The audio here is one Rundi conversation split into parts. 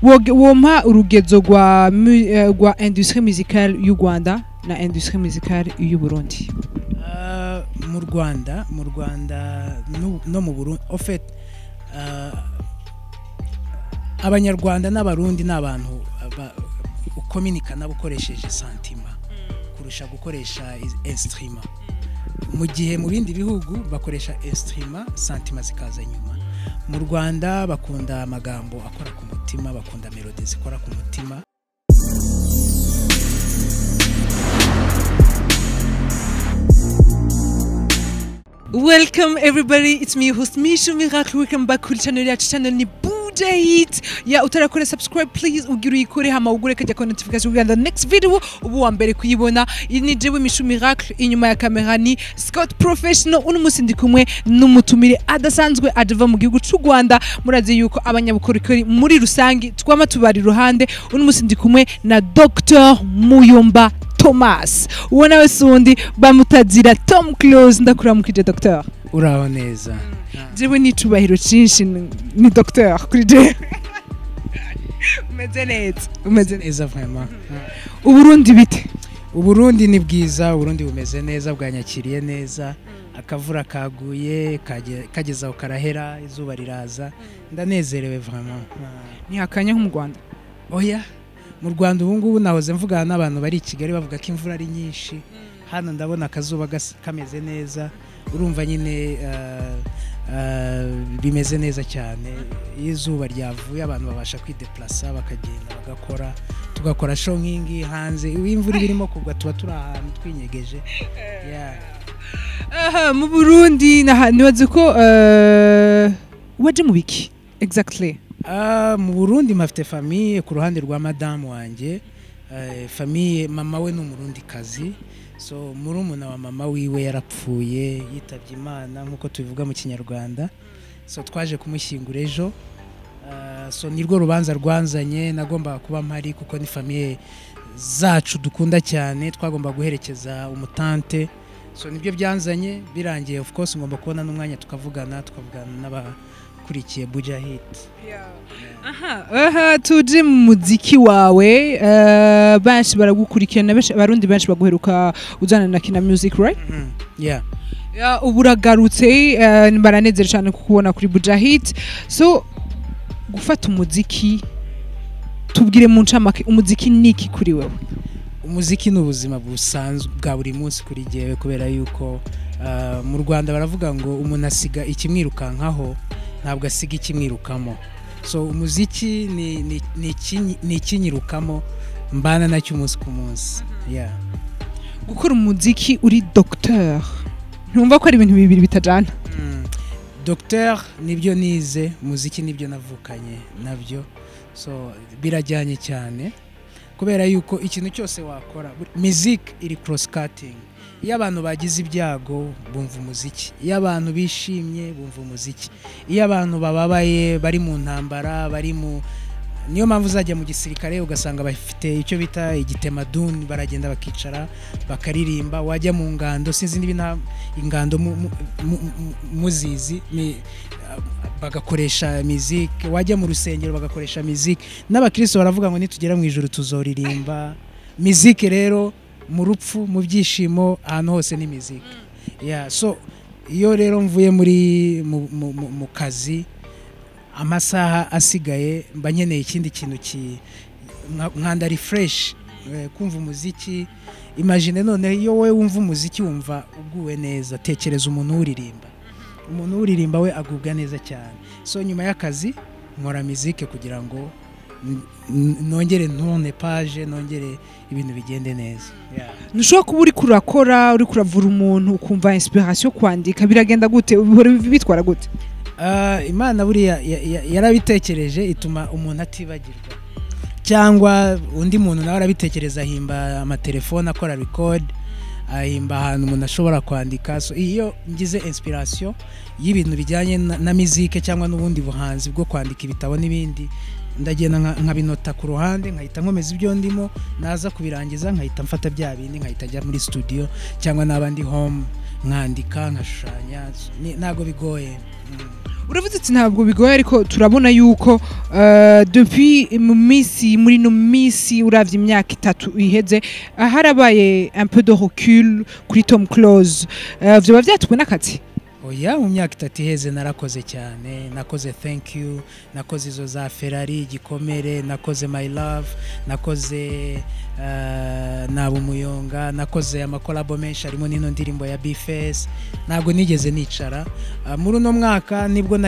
Wompa urugezo rwa industrie musicale y'u Rwanda na industrie musicale y'u Burundi. Mu Rwanda no mu Burundi, en fait, Abanyarwanda n'Abarundi ni abantu ukominika nabo ukoresheje sentiment kurusha gukoresha instrument, mu gihe mu bindi bihugu bakoresha instrument, sentiment zikaza nyuma. Mu Rwanda bakunda amagambo akora ku mutima, bakunda mélodie zikora ku mutima. Welcome everybody, it's me, your host Mishu Miracle. Welcome back kuri channel yacu, channel ni Buja Hit. Ya utarakora subscribe, please ugira uyikore, hama ugure kajya ko notification kugira ngo next video ubu wa mbere kuyibona. Iyi ni jewe Mishu Miracle, inyuma ya kamera ni Scott Professional. Uno musi ndi kumwe n'umutumire adasanzwe adava mu gihugu c'u Rwanda. Murazi yuko abanyabukorikori muri rusangi twama tubari iruhande. Uno musi ndi kumwe na Dr. Muyomba Thomas. Uwo nawe sundi bamutazira Tom Close. Ndakuramukije, Dr. Uraho neza. Jewe n'icubahiro cinshi ni Dr. kuri jewe. Umeze neza? Umeze neza? Neza vraiment. Uburundi bite? Uburundi ni bwiza, Uburundi bumeze neza, bwanyakiriye neza. Akavura kaguye kageze aho karahera, izuba riraza, ndanezerewe vraiment. Ntihakanye nko mu Rwanda? Oya, mu Rwanda ubu ngubu nahoze mvugana n'abantu bari i Kigali, bavuga ko imvura ari nyinshi. Hano ndabona akazuba kameze neza. Urumva nyine bimeze neza cyane. Iyo izuba ryavuye abantu babasha kwideplasa, bakagenda bagakora, tugakora show nk'ingi hanze. Iyo imvura iba irimo kugwa tuba turi ahantu twinyegeje. Yeah. Aha mu Burundi nibaze ko waje mu biki exactly? Ah, mu Burundi mpafite famille ku ruhande rwa madamu wanjye. Famille, mama we ni Umurundi kazi. So murumuna wa mama wiwe yarapfuye, yitabye Imana nk'uko tubivuga mu Kinyarwanda. So twaje kumushyingura ejo. So nirwo rubanza rwanzanye, nagombaga kuba mpari kuko ni famille zacu dukunda cyane, twagomba guherekeza umutante. So nibyo byanzanye. Birangiye, of course ngomba kubona n'umwanya tukavugana n'abakurikiye Buja Hit. Aha tuje mu muziki wawe. Benshi baragukurikirana, benshi, Abarundi benshi baguheruka uzana na Kina Music, right? Yeah. Ya, ubu uragarutse, baranezerewe cyane kukubona kuri Buja Hit. So gufata umuziki, tubwire mu ncamake, umuziki niki kuri wewe? Umuziki ni ubuzima busanzwe bwa buri munsi kuri jyewe, kubera yuko mu Rwanda baravuga ngo umuntu asiga ikimwirukankaho, ntabwo asiga ikimwirukamo. So umuziki ni ikinyirukamo, mbana nacyo umunsi ku munsi, yeah. Gukora umuziki uri docteur, ntumva ko ari ibintu bibiri bitajana? Docteur nibyo nize, umuziki nibyo navukanye nabyo. So birajyanye cyane, kubera yuko ikintu cyose wakora, music iri cross cutting. Iyo abantu bagize ibyago bumva umuziki, iyo abantu bishimye bumva umuziki, iyo abantu bababaye, bari mu ntambara, bari mu, niyo mpamvu uzajya mu gisirikare ugasanga bafite icyo bita igitemaduni, baragenda bakicara bakaririmba. Wajya mu ngando, sinzi niba ingando muzizi, bagakoresha muzike. Wajya mu rusengero bagakoresha muzike. N'abakristo baravuga ngo nitugera mu ijuru tuzoririmba muzike. Rero mu rupfu, mu byishimo, ahantu hose ni muzike, yeah. So iyo rero mvuye muri mu kazi, amasaha asigaye mba nkeneye ikindi kintu ki nkanda refresh, kumva umuziki. Imagine noneho iyo wowe wumva umuziki wumva uguwe neza, tekereza umuntu uririmba. Umuntu uririmba we agubwa neza cyane. So nyuma y'akazi nkora muzike kugira ngo nongere ntourne page, nongere ibintu bigende neza, yeah. Ntushobora kuba uri kurakora, uri kuravura umuntu, ukumva inspiration kwandika? Biragenda gute? Bihora bitwara gute? Ah, Imana buriya yarabitekereje ituma umuntu atibagirwa, cyangwa undi muntu nawe arabitekereza ahimba amatelefone akora record, ahimba ahantu umuntu ashobora kwandika. So iyo ngize inspiration y'ibintu bijyanye na muzike cyangwa n'ubundi buhanzi bwo kwandika ibitabo n'ibindi. Ndagenda nkabinota ku ruhande, nkahita nkomeza ibyo ndimo, naza kubirangiza nkahita mfata bya bindi, nkahita njya muri studio cyangwa naba ndi home nkandika, nkashushanya. Ntabwo bigoye. Uravuze ati ntabwo bigoye, ariko turabona yuko depuis mu minsi, muri no minsi, uravye imyaka 3 iheze, harabaye un peu de recul kuri Tom Close. Vyoba vyatumwe n'akazi? Oya, mu myaka 3 iheze narakoze cyane. Nakoze Thank You, nakoze izo za Ferrari, Igikomere, nakoze My Love, nakoze Naba Umuyonga, nakoze amakolabo menshi harimo n'ino ndirimbo ya Bface. Ntabwo nigeze nicara. Muri uno mwaka nibwo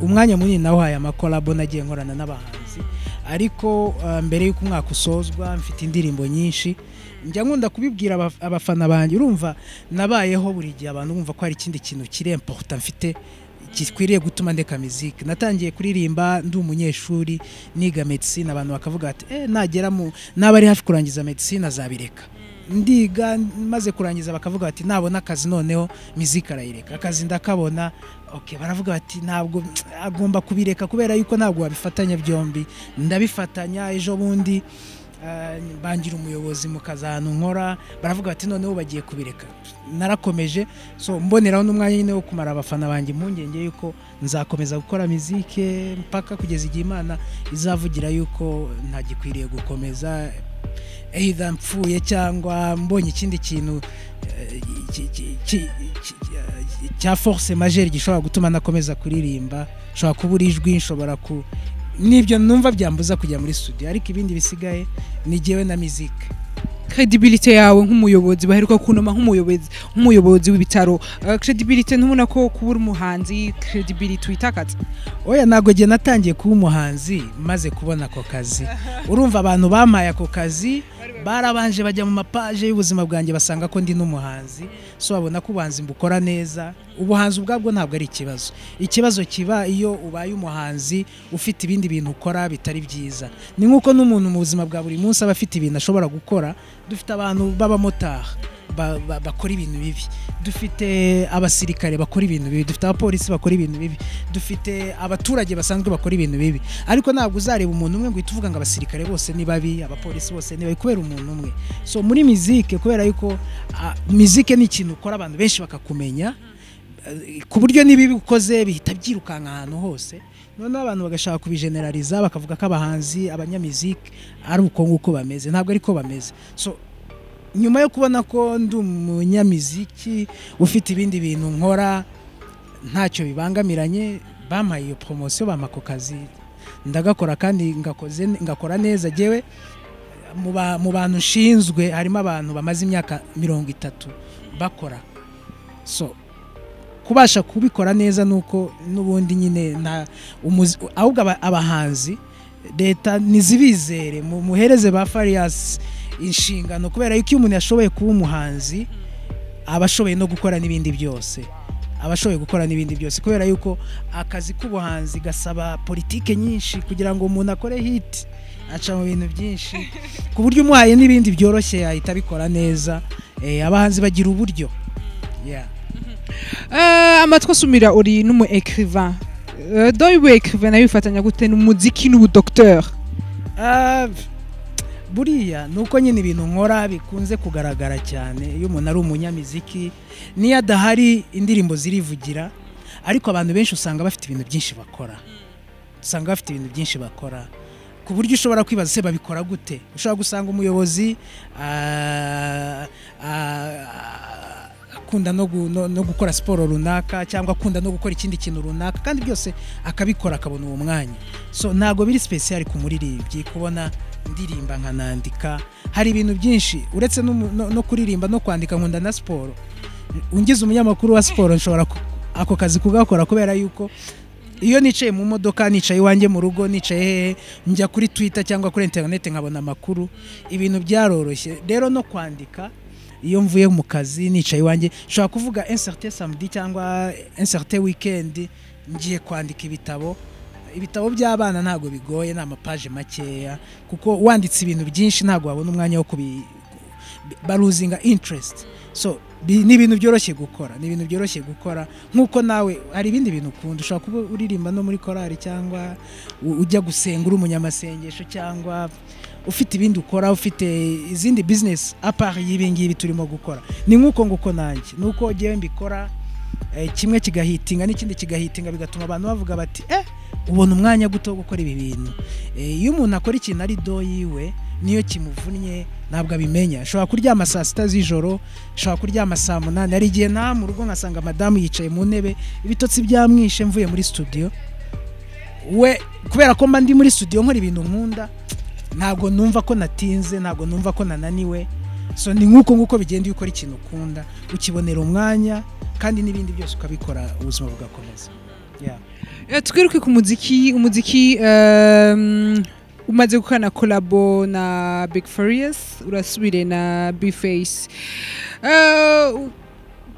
umwanya munini nawuhaye amakolabo nagiye nkorana n'abahanzi, ariko mbere y'uko umwaka usozwa mfite indirimbo nyinshi. Njya nkunda kubibwira abafana banjye, urumva nabayeho buri gihe abantu bumva ko hari ikindi kintu kiri important mfite gikwiriye gutuma ndeka muziki. Natangiye kuririmba ndi umunyeshuri niga medicine, abantu bakavuga bati nagera mu naba ari hafi kurangiza medicine azabireka. Ndiga, maze kurangiza bakavuga bati nabona akazi noneho muziki arayireka. Akazi ndakabona, okay, baravuga bati ntabwo agomba kubireka kubera yuko ntabwo wabifatanya byombi. Ndabifatanya. Ejo bundi bangira umuyobozi mu kazi ahantu nkora, baravuga bati noneho bagiye kubireka. Narakomeje. So mboneraho n'umwanya nyine wo kumara abafana banjye impungenge yuko nzakomeza gukora muzike mpaka kugeza igihe Imana izavugira yuko ntagikwiriye gukomeza, either mpfuye cyangwa mbonye ikindi kintu cya force majeure gishobora gutuma nakomeza kuririmba. Nshobora kubura ijwi, nshobora ku nibyo numva byambuza kujya muri studio, ariko ibindi bisigaye ni jyewe na muzike. Crédibilité yawe nk'umuyobozi, baheruka kunoma nk'umuyobozi w'ibitaro. Crédibilité, ntubona ko kubura umuhanzi crédibilité uyitakaza? Oya, ntabwo njye natangiye kuba umuhanzi maze kubona ako kazi. Urumva abantu bampaye ako kazi barabanje bajya mu mapaje y'ubuzima bwanjye, basanga ko ndi n'umuhanzi, so babona ko ubuhanzi mbukora neza. Ubuhanzi ubwabwo ntabwo ari ikibazo. Ikibazo kiba iyo ubaye umuhanzi ufite ibindi bintu ukora bitari byiza. Ni nk'uko n'umuntu mu buzima bwa buri munsi aba afite ibintu ashobora gukora. Dufite abantu b'abamotari bakora ibintu bibi, dufite abasirikare bakora ibintu bibi, dufite abapolisi bakora ibintu bibi, dufite abaturage basanzwe bakora ibintu bibi, ariko ntabwo uzareba umuntu umwe ngo uhite uvuga ngo abasirikare bose ni babi, abapolisi bose ni babi kubera umuntu umwe. So muri mizike, kubera yuko mizike ni ikintu ukora abantu benshi bakakumenya, ku buryo n'ibibi ukoze bihita byirukanka ahantu hose, noneho abantu bagashaka kubigeneraliza, bakavuga ko abahanzi, abanyamizike ari uko nguko bameze. Ntabwo ariko bameze. So nyuma yo kubona ko ndi umunyamiziki ufite ibindi bintu nkora ntacyo bibangamiranye, bampaye iyo promotion, bampa ako kazi, ndagakora kandi ngakoze ngakora neza. Jyewe mu bantu nshinzwe harimo abantu bamaze imyaka 30 bakora. So kubasha kubikora neza nuko n'ubundi nyine nta ahubwo abahanzi leta nizibizere, muhereze ba Farious inshingano, kubera yuko iyo umuntu yashoboye kuba umuhanzi aba ashoboye no gukora n'ibindi byose, aba ashoboye gukora n'ibindi byose, kubera yuko akazi k'ubuhanzi gasaba politike nyinshi. Kugira ngo umuntu akore hit aca mu bintu byinshi, ku buryo umuhaye n'ibindi byoroshye yahita abikora neza. Abahanzi bagira uburyo, yeah. Amatwi asumira uri n'umu écrivain. Donc ubu écrivain nayo bifatanya gute n'umuziki n'ubu docteur? Ah, buriya ni uko nyine ibintu nkora bikunze kugaragara cyane. Iyo umuntu ari umunyamiziki, niyo adahari indirimbo zirivugira. Ariko abantu benshi usanga bafite ibintu byinshi bakora, usanga bafite ibintu byinshi bakora ku buryo ushobora kwibaza se babikora gute. Ushobora gusanga umuyobozi akunda no gukora siporo runaka, cyangwa akunda no gukora ikindi kintu runaka, kandi byose akabikora akabona uwo mwanya. So ntabwo biri special ku muririmbyi kubona ndirimba nkanandika. Hari ibintu byinshi uretse no kuririmba no kwandika. Nkunda na siporo. Ungize umunyamakuru wa siporo nshobora ako kazi kugakora, kubera yuko iyo nicaye mu modoka, nicaye iwanjye mu rugo, nicaye hehe, njya kuri Twitter cyangwa kuri internet nkabona amakuru. Ibintu byaroroshye. Rero no kwandika, iyo mvuye mu kazi nicaye iwanjye, nshobora kuvuga un certain samedi cyangwa un certain weekend ngiye kwandika ibitabo. Ibitabo by'abana ntabwo bigoye, ni amapaje makeya, kuko wanditse ibintu byinshi ntabwo wabona umwanya wo kubi baruzinga interest. So Ni ibintu byoroshye gukora, ni ibintu byoroshye gukora, nk'uko nawe hari ibindi bintu ukunda. Ushobora kuba uririmba no muri korali, cyangwa ujya gusenga, uri umunyamasengesho, cyangwa ufite ibindi ukora, ufite izindi business à part y'ibi ngibi turimo gukora. Ni nk'uko nguko nanjye nuko ngewe mbikora, kimwe kigahitinga n'ikindi kigahitinga, bigatuma abantu bavuga bati: "Ubona umwanya guto wo gukora ibi bintu?" Iyo umuntu akora ikintu ari do yiwe, niyo kimuvunnye ntabwo abimenya. Ashobora kuryama saa 6 z'ijoro, ashobora kuryama saa 8. Hari igihe nta mu rugo nkasanga madamu yicaye mu ntebe, ibitotsi byamwishe, mvuye muri studio. We kubera ko mba ndi muri studio nkora ibintu nkunda, ntabwo numva ko natinze, ntabwo numva ko nananiwe. So ni nk'uko nguko bigenda. Iyo ukora ikintu ukunda, ukibonera umwanya, kandi n'ibindi byose ukabikora, ubuzima bugakomeza. Yeah. Twiruke ku muziki. Umuziki, umaze gukorana collabo na Big Farious, urasubire na B-Face.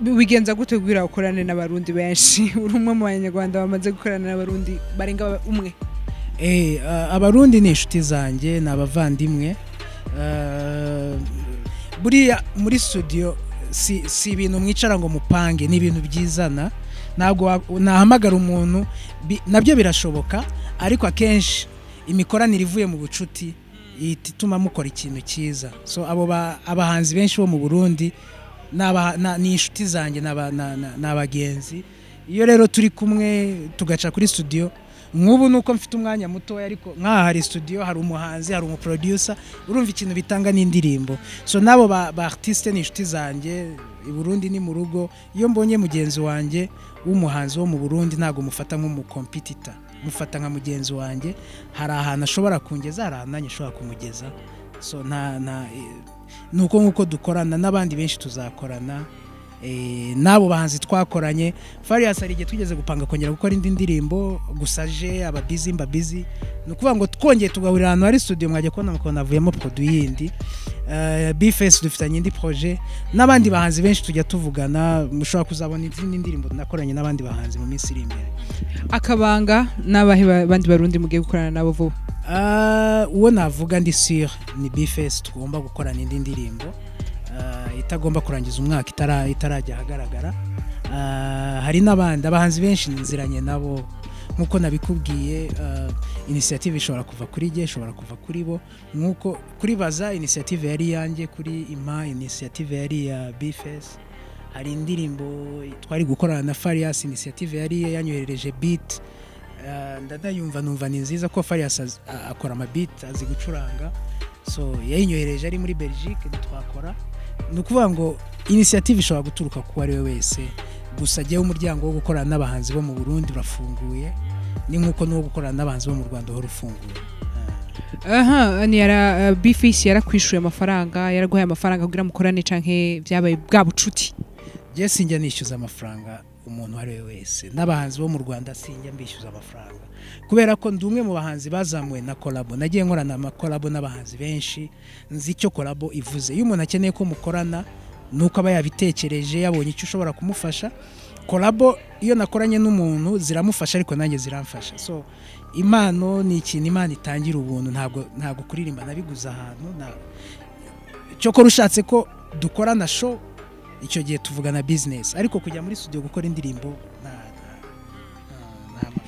Wigenza gute kugira ukorane n'Abarundi benshi? Uri umwe mu Banyarwanda bamaze gukorana n'Abarundi barenga umwe. Abarundi ni inshuti zanjye, ni abavandimwe. Buriya muri studio si ibintu mwicara ngo mupange, ni ibintu byizana. Ntabwo nahamagara umuntu, nabyo birashoboka, ariko akenshi imikoranire ivuye mu bucuti ihita ituma mukora ikintu cyiza. So abo abahanzi benshi bo mu Burundi ni inshuti zanjye, ni abagenzi. Iyo rero turi kumwe tugaca kuri studio, nk'ubu nuko mfite umwanya mutoya, ariko nk'aha hari studio, hari umuhanzi, hari umuproducer, urumva ikintu bitanga n'indirimbo. So n'abo ba artiste ni inshuti zanjye. I Burundi ni mu rugo. Iyo mbonye mugenzi wanjye w'umuhanzi wo mu Burundi, ntabwo mufata nk'umucompetitor, mufata nka mugenzi wanjye. Hari ahantu ashobora kungeza, hari ahantu nanjye ashobora kumugeza. So nta nta ni uko nguko dukorana. N'abandi benshi tuzakorana. N'abo bahanzi twakoranye, Farious hari igihe twigeze gupanga kongera gukora indi ndirimbo, gusa aje aba busy, mba busy. Ni ukuvuga ngo twongeye tugahurira ahantu hari studio, mwajya kubona mukabona havuyemo produit yindi. B-Face dufitanye indi projet, n'abandi bahanzi benshi tujya tuvugana. Mushobora kuzabona izindi ndirimbo nakoranye n'abandi bahanzi mu minsi iri imbere. Akabanga n'abahe bandi Barundi mugiye gukorana nabo vuba? Uwo navuga ndi sûr ni B-Face, tugomba gukorana indi ndirimbo itagomba kurangiza umwaka itarajya ahagaragara. Hari n'abandi abahanzi benshi nziranye nabo. Nk'uko nabikubwiye, initiative ishobora kuva kuri jye, ishobora kuva kuri bo. Nk'uko kuri Baza initiative yari iyanjye, kuri Ima initiative yari iya B-Face. Hari indirimbo twari gukorana na Farious, initiative yari iye, yanyoherereje beat. Ndanayumva numva ni nziza, ko Farious akora amabeat, azi gucuranga. So yayinyohereje ari muri Belgique, ntitwakora. Ni ukuvuga ngo initiative ishobora guturuka ku ari we wese. Gusa jyewe umuryango wo gukorana n'abahanzi bo mu Burundi urafunguye, ni nk'uko n'uwo gukorana n'abahanzi bo mu Rwanda uhora ufunguye. Aha ni yara B-Face yarakwishuye amafaranga, yaraguhaye amafaranga kugira mukorane, canke byabaye bwa bucuti? Jye sinjya nishyuza amafaranga umuntu uwo ari we wese. N'abahanzi bo mu Rwanda sinjya mbishyuza amafaranga, kubera ko ndi umwe mu bahanzi bazamuwe na collabo. Nagiye nkorana amacollabo n'abahanzi benshi, nzi icyo collabo ivuze. Iyo umuntu akeneye ko mukorana, ni uko aba yabitekereje, yabonye icyo ushobora kumufasha. Collabo iyo nakoranye n'umuntu ziramufasha, ariko nanjye ziramfasha. So impano ni ikintu Imana itangira ubuntu. Ntabwo kuririmba nabiguze ahantu. Cyokora ushatse ko dukorana show, icyo gihe tuvugana business, ariko kujya muri studio gukora indirimbo nta mafaranga.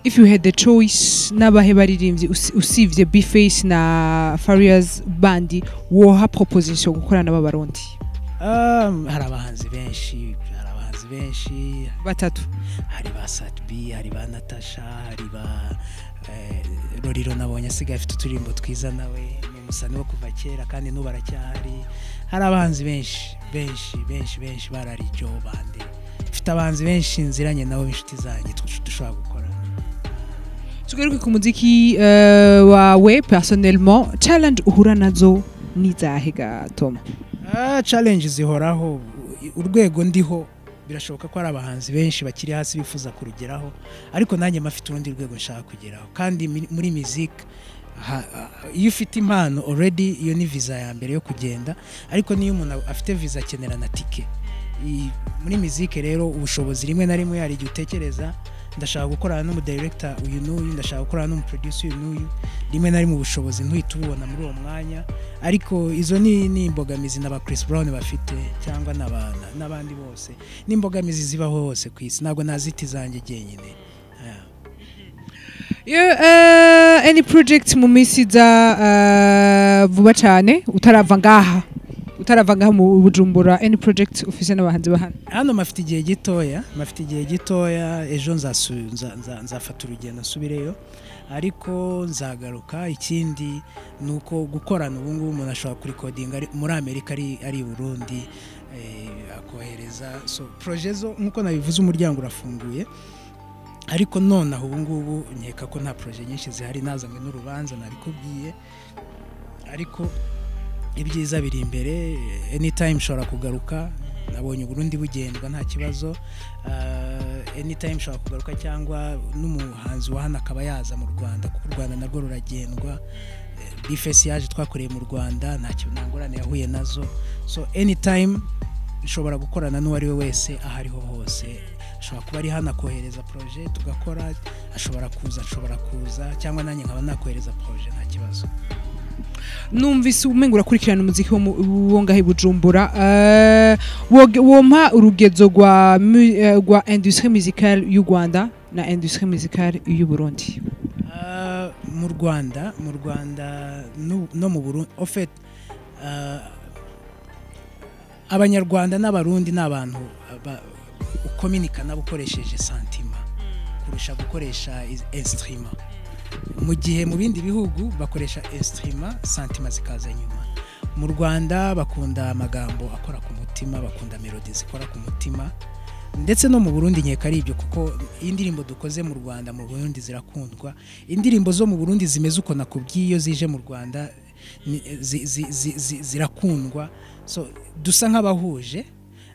If you had the choice, n'abahe baririmbyi usivye B-Face na Farious bandi woha proposition gukorana n'Abarundi? Hari abahanzi benshi, hari abahanzi benshi. Batatu. Hari ba Sat-B, hari ba Natasha, hari ba Roriro, nabonye asigaye afite uturirimbo twiza, nawe ni umusani wo kuva kera kandi n'ubu aracyahari. Hari abahanzi benshi benshi benshi benshi, bararijo bande. Mfite abahanzi benshi nziranye nabo b'inshuti zanjye dushobora gukora. Tugaruke ku muziki wawe personnellement, challenge uhura nazo nizahe ga Toma? Challenge zihoraho. Urwego ndiho, birashoboka ko hari abahanzi benshi bakiri hasi bifuza kurugeraho, ariko nanjye mafite urundi rwego nshaka kugeraho. Kandi muri music iyo ufite impano already, iyo ni visa ya mbere yo kugenda. Ariko niyo umuntu afite visa, akenera na tike. Muri music rero, ubushobozi rimwe na rimwe hari igihe utekereza Ndashaka gukorana n'umudirector uyu n'uyu, ndashaka gukorana n'umuproducer uyu n'uyu. Rimwe na rimwe ubushobozi ntuhita ububona muri uwo mwanya, ariko izo ni imbogamizi n'aba Chris Brown bafite cyangwa n'abandi bose, ni imbogamizi zibaho hose ku isi, ntabwo nazita izanjye jyenyine. Yeah. Any project mu minsi iza vuba cyane, utarava ngaha mu Bujumbura, any project ufise n'abahanzi ba hano? Hano mafite igihe gitoya. Ejo nzafata urugendo nsubireyo, ariko nzagaruka. Ikindi ni uko gukorana ubu ngubu umuntu ashobora kurikodinga ari muri Amerika, ari i Burundi, akohereza. So projet zo nk'uko nabivuze, umuryango urafunguye, ariko nonaha ubu ngubu nkeka ko nta projet nyinshi zihari. Nazanywe n'urubanza nabikubwiye, ariko ibyiza biri imbere. Anytime nshobora kugaruka, nabonye Uburundi bugendwa nta kibazo. Anytime nshobora kugaruka cyangwa n'umuhanzi wa hano akaba yaza mu Rwanda, kuko u Rwanda narwo ruragendwa. B-Face yaje twakoreye mu Rwanda, nta kintu, nta ngorane yahuye nazo. So anytime nshobora gukorana n'uwo ari we wese aho ariho hose. Ashobora kuba ari hano akohereza projet tugakora, ashobora kuza, ashobora kuza, cyangwa nanjye nkaba nakohereza projet, nta kibazo. Numvise umenga urakurikirana umuziki wo ngaho i Bujumbura. Wompa urugezo rwa industrie musicale y'u Rwanda na industrie musicale y'u Burundi? Ah, mu Rwanda no mu Burundi, en fait, Abanyarwanda n'Abarundi ni abantu ukominika nabo ukoresheje sentiment kurusha gukoresha instrument, mu gihe mu bindi bihugu bakoresha instrument, sentiment zikaza nyuma. Mu Rwanda bakunda amagambo akora ku mutima, bakunda melody zikora ku mutima. Ndetse no mu Burundi nkeka ari ibyo, kuko indirimbo dukoze mu Rwanda, mu Burundi zirakundwa. Indirimbo zo mu Burundi zimeze uko nakubwiye, iyo zije mu Rwanda zirakundwa. So dusa nk'abahuje.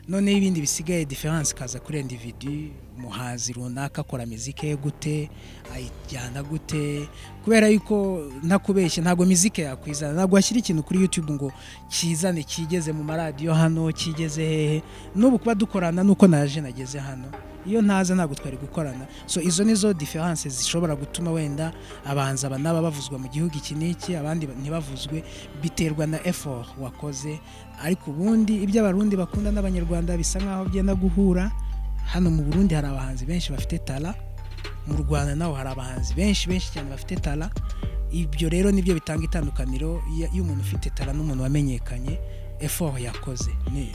Noneho ibindi bisigaye, différence ikaza kuri individu, umuhanzi runaka akora mizike ye gute, ayijyana gute. Kubera yuko ntakubeshye, ntabwo mizike yakwizana, ntabwo washyira ikintu kuri YouTube ngo kizane kigeze mu maradiyo hano, kigeze hehe. N'ubu kuba dukorana nuko naje nageze hano, iyo ntaza ntabwo twari gukorana. So izo nizo différence zishobora gutuma wenda abahanzi aba n'aba bavuzwa mu gihugu iki n'iki, abandi ntibavuzwe. Biterwa na effort wakoze. Ariko ubundi ibyo Abarundi bakunda n'Abanyarwanda bisa nkaho byenda guhura. Hano mu Burundi hari abahanzi benshi bafite talent, mu Rwanda naho hari abahanzi benshi benshi cyane bafite talent. Ibyo rero nibyo bitanga itandukaniro y'umuntu ufite talent n'umuntu wamenyekanye, effort yakoze ni